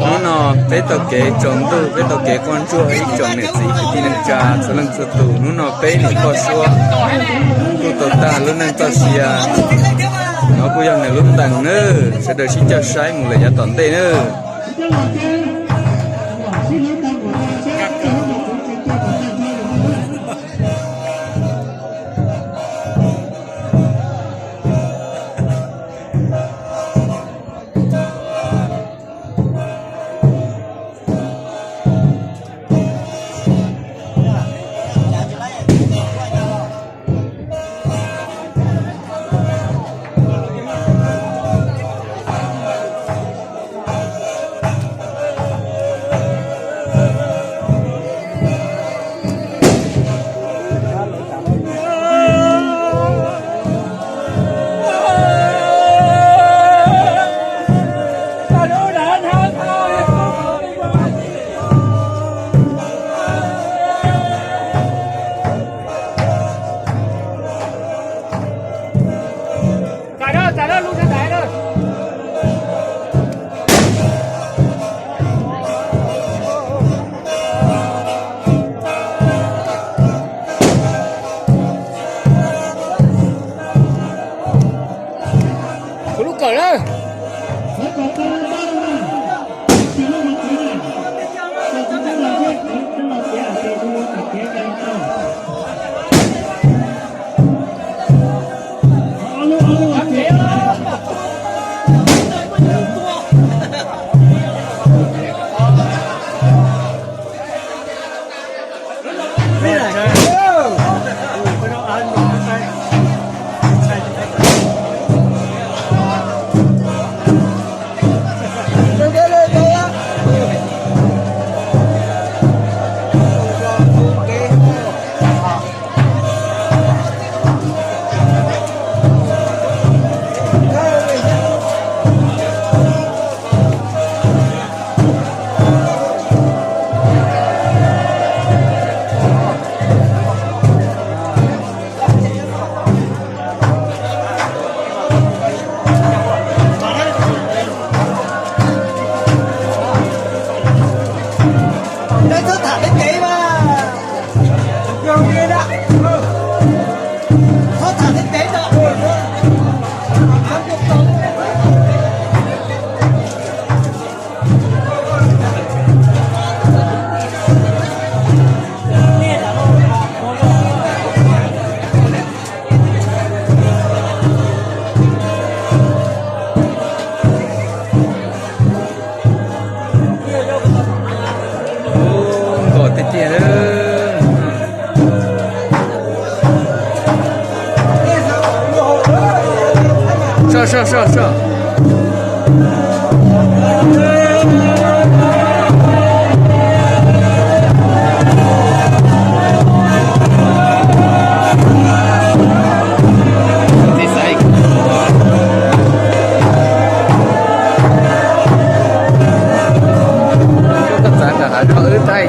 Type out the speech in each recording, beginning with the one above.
Hnub no peb tau kev tsaus ntuj, peb tau kev quaj ntsuag ib tsoom niam txiv kwv tij neej tsa txhua leej txhua tus. Hnub no peb niam poj suab kuj tau tag lub neej txoj sia. No kuj yog nws lub ntees nawb, sawv daws sib coj saib mus lawm yav tom ntej nawb. Kuv lub kawm na. Nkauj tiag tiag. Soj, soj, soj, soj. Koj txav nram hav no wb thaij.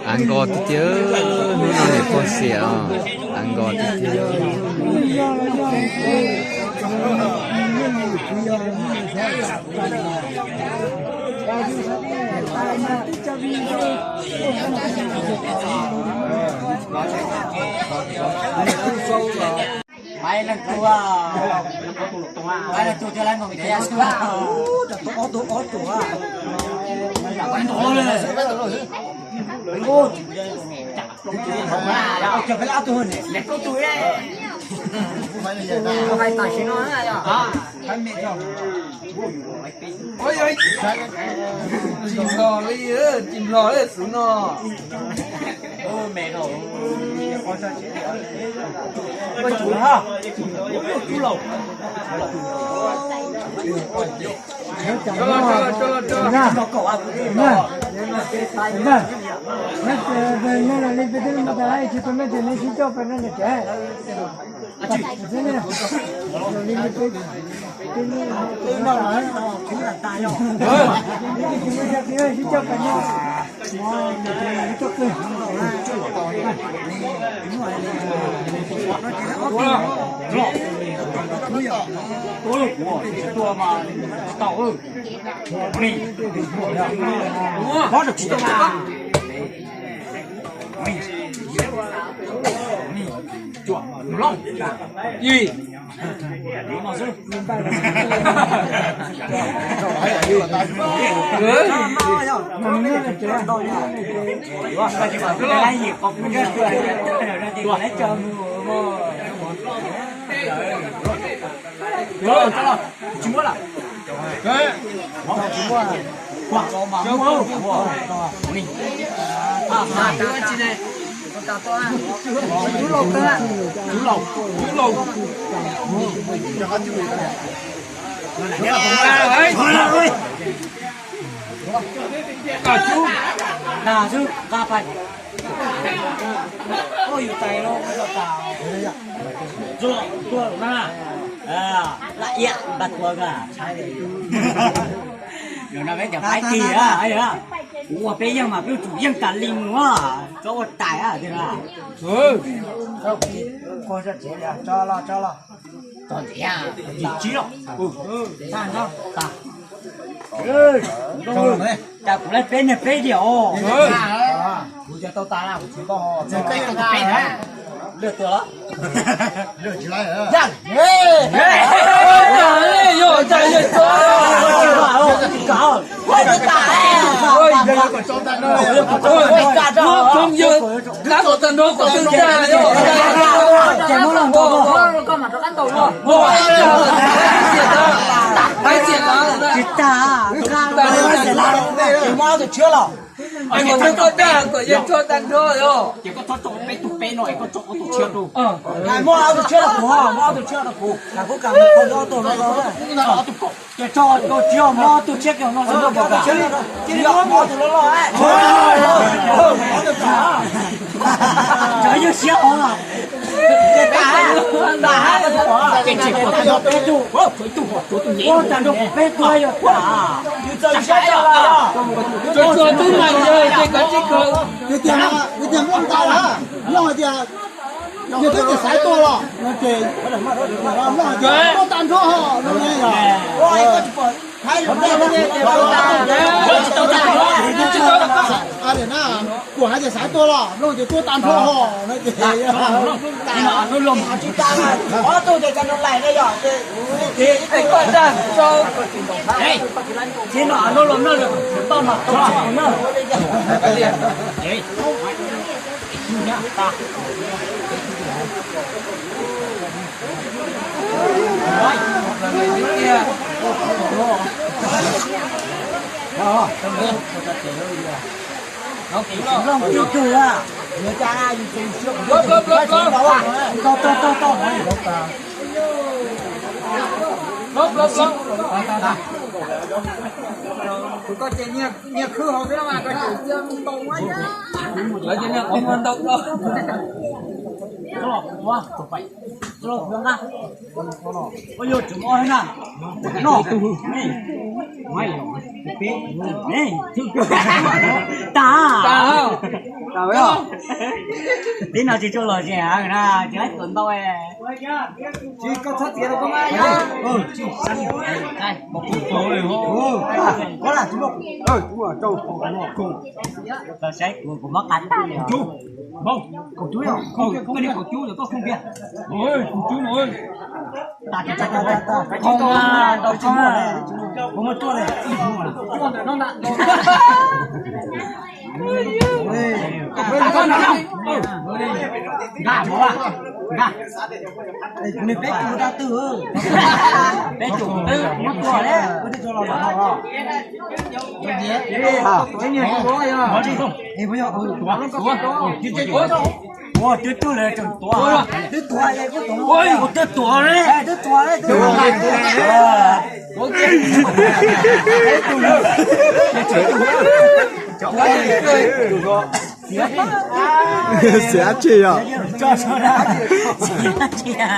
Av nkos tiag tiag, hnub no niam pog xiam os, av nkos tiag tiag. Tsis nplog li, tsis nplog li xwb no. Ua peb yeej mas peb yuav tsum yeej tas li mus, txhob ua tais tiag. Tog ntxiv, yim tsib los. Cas kuv laij peb niag peb diam os. Kuv tsis tau tas, kuv tsis tau. Lwj tuaj los. Lub koob yawg dab tom tag nrho kom twg ntag yog. Tsis tas, muab ob tug tshiab los. Kom twg koj dag kom yawg tso tag nrho yog. Ces koj txhob tso peb tug peb no es koj tso ob tug tshiab rau. Muab ob tug tshiab rau kuv, muab ob tug tshiab rau kuv, kuv kam muab ob tug no. Ces tso rau tsis yog muab ob tug tshiab kiag no, muab ob tug loj loj. Cov yawg siab os. Ces tas, tas, ces tsis pub tag nrho peb tug, pub tag nrho kuv peb tug yog tas. Tsuas tub mas yawg ces kov tsis kawg. Tias, tias Nplooj tas lawm, Nplooj hais tias yog twb tias xaiv tuaj los no ces Nplooj hais tias tuaj tag nrho ho no ne yog. Kuv hais tias xaiv tuaj los, Nplooj tias tuaj tag nrho ho no ces. Tsis tas, ob tug ces cov no laim ne yog. Tsis tas, tsis tas, Koj ces nyias khwv hauv xwb no mas koj ces tsis ntau. Lawv ces nyias qhov muag ntau tau. Ua yuav tsum ua na. No. Tag. Tib no tsis tshua lom zem na, tsis laib tuam ntau. Tsis koj txhob txiav rau koj mas yog. Koj lam tsis muaj. Koj saib kuv, kuv mob qab tag li. Kaum cub, kaum cub yog koj li, kaum cub yog koj khoom kiag. Kaum cub no. Tag, tag, tag, tag, tag. Kuv muaj cuaj li. Nkag, nkag. Nws peb cum dab twg? Peb cum twb muab tua li, kuv twb tso los los. Ua twb tug lawm tseem tuav. Twb tuav, kuv twb tuav li. Twb tuav li. Xiav tsis yog. Xiav tsis, xiav tsis.